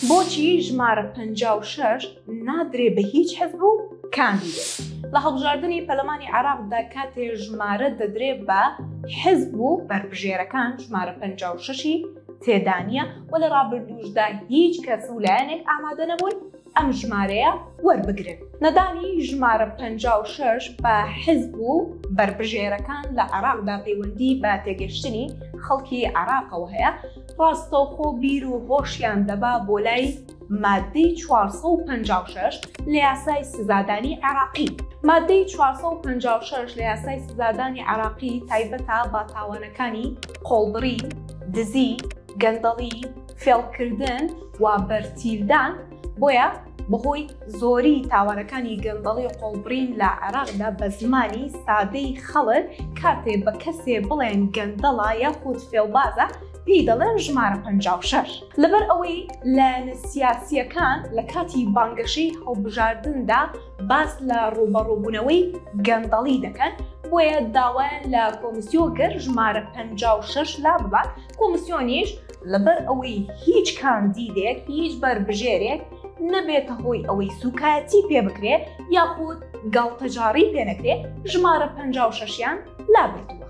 بۆچی ژمارە 56 نادرێ بە هیچ حزب و کاندیدێک؟ لە هەڵبژاردنی پەرلەمانی عێراقدا کاتێ ژمارە دەدرێ بە حزب و بەربژێرەکان ژمارە 56 ی تێدانیە و لە ڕابردووشدا هیچ کەس و لایەنێک ئامادە نەبوون ئەم ژمارەیە وەربگرن. نەدانی ژمارە 56 بە حزب و بەربژێرەکان لە عێراقدا پەیوەندی بە تێگەشتنی خەڵکی عێراقەوە هەیە، ڕاستەوخۆ بیر و هۆشیان دەبا بۆ لای ماددەی 456 لە یاسای سزادانی عێراقی. ماددەی 456 لە یاسای سزادانی عێراقی تایبەتە بە تاوانەکانی قۆڵبڕین، دزی، گەندەڵی، فێڵکردن و بەرتیلدان، بۆیە بەهۆی زۆری تاوانەکانی گەندەڵی و قۆڵبڕین لە عێراقدا بە زمانی سادەی خەڵک کاتێ بە کەسێ بڵێن گەندەڵە یاخود فێڵبازە پێی دەڵێن ژمارە 56. لەبەر ئەوەی لایەنە سیاسییەکان لە کاتی بانگەشەی هەڵبژاردندا باس لە ڕووبەڕووبوونەوەی گەندەڵی دەکەن، بۆیە داوایان لە کۆمیسیۆن کرد ژمارە 56 لاببات، کۆمیسیۆنیش لەبەر ئەوەی هیچ کاندیدێک، هیچ بەربژێرێک نەبێتە هۆی ئەوەی سوکایەتی پێ بکرێ یاخود گاڵتەجاڕی پێ نەکرێ، ژمارە 56یان لابردووە.